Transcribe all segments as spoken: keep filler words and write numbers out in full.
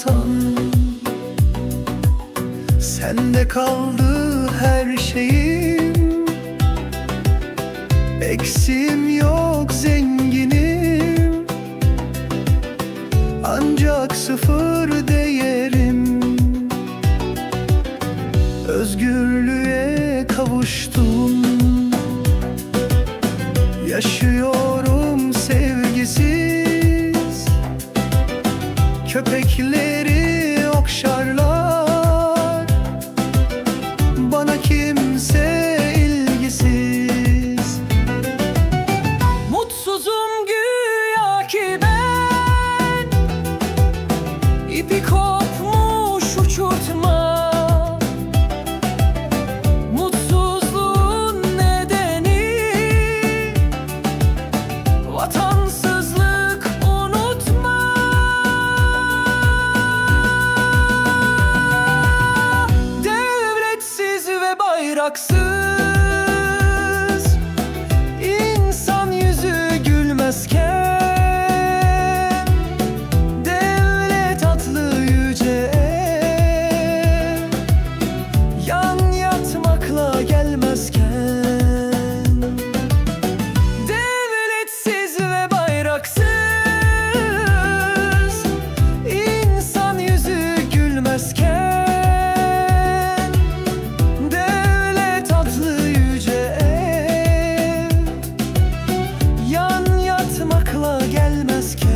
Tan, sende kaldı her şeyim. Eksiğim yok, zenginim. Ancak sıfır değerim. Özgürlüğe kavuştum. Yaşıyorum sevgisiz. Köpekleri okşarlar. Bana kimse ilgisiz. Mutsuzum güya ki ben. İpi kopmuş uçurtma. Mutsuzluğun nedeni vatansızlık, unutma. Devletsiz ve bayraksız, insan yüzü gülmezken, devlet adlı yüce ev yan yatmakla gelmezken, devletsiz ve bayraksız, insan yüzü gülmezken, devlet adlı yüce ev yan yatmakla gelmezken.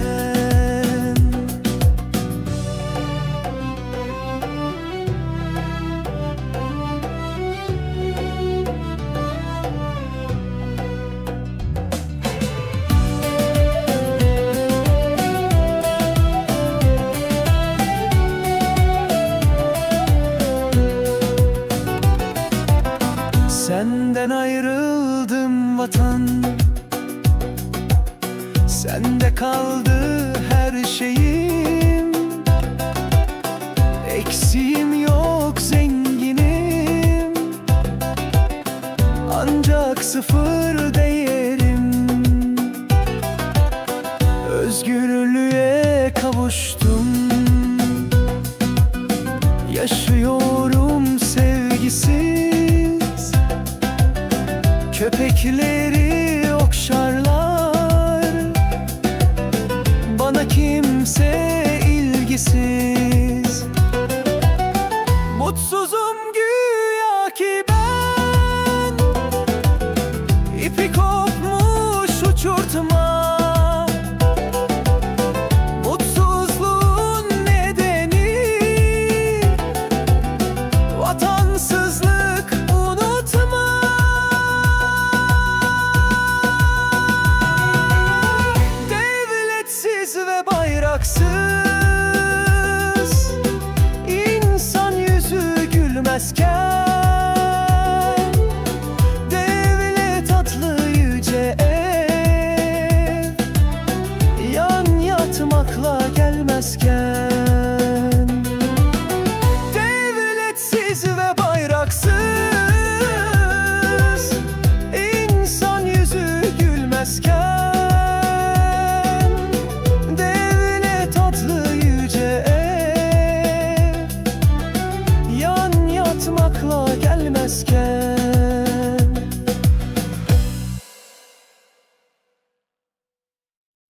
Senden ayrıldım vatan. Sende kaldı her şeyim. Eksiğim yok, zenginim. Ancak sıfır değerim. Özgürlüğe kavuştum. Yaşıyorum sevgisiz. Köpekleri okşarlar. Bana kimse ilgisiz.